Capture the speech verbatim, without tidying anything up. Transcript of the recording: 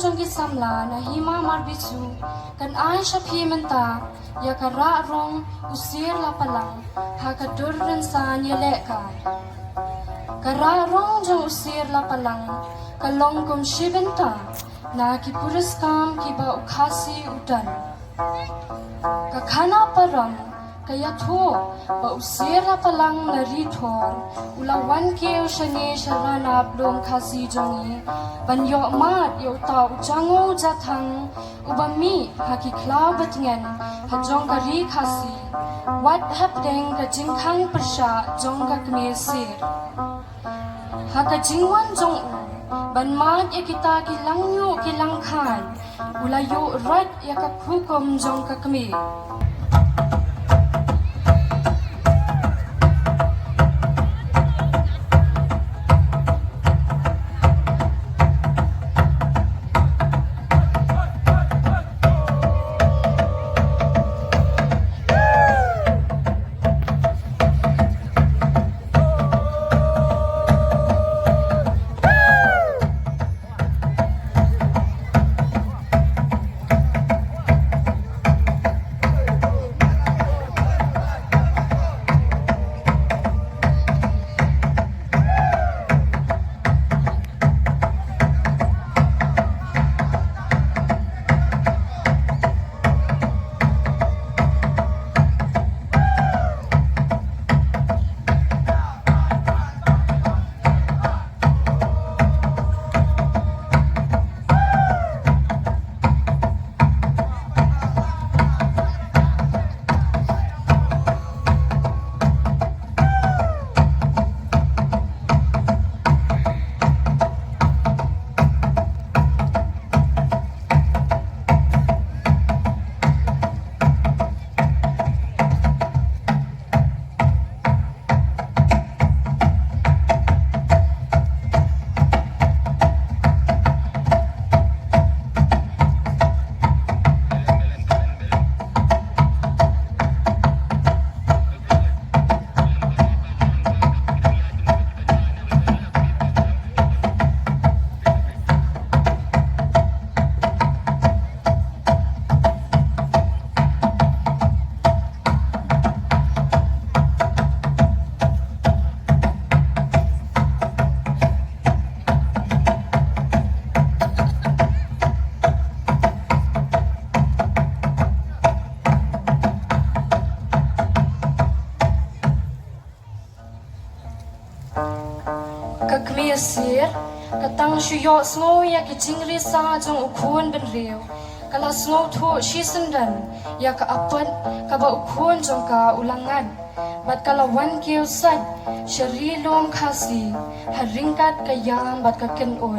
jong ki samla na Hima Marbisu kan ai sha phi mynta ïa ka rah rong u Sier Lapalang ha ka dur rynsan ïalehkai. Ka rah rong jong u Sier Lapalang ka long kum shi bynta na ki puriskam kiba u Khasi u don. Ka khana parom ka ïathuh ba u Sier Lapalang na Ri Thor u la wan kiew shane sha Ranab Lum Khasi jong ngi ban ïoh mad ïa uta u Jangu Jathang uba mih ha ki khlaw batngen ha jong ka Ri Khasi, wat hapdeng ka jingkhang pyrshah jong ka Kmie Sier. Ha ka jingwan jong u ban mad ïa kita ki langñiuh ki langkhan, u la ïuh rat ïa ka hukum jong ka Kmie. Ka Kmie Sier ka tang shu ïohsngew ïa ki jingrisa jong u khun bynriew, ka la sngewthuh shisyndon ïa ka apot kaba u khun jong ka u la ngat, bad ka la wan kiew sait sha Ri Lum Khasi ha ryngkat ka ïam bad ka kynnoh.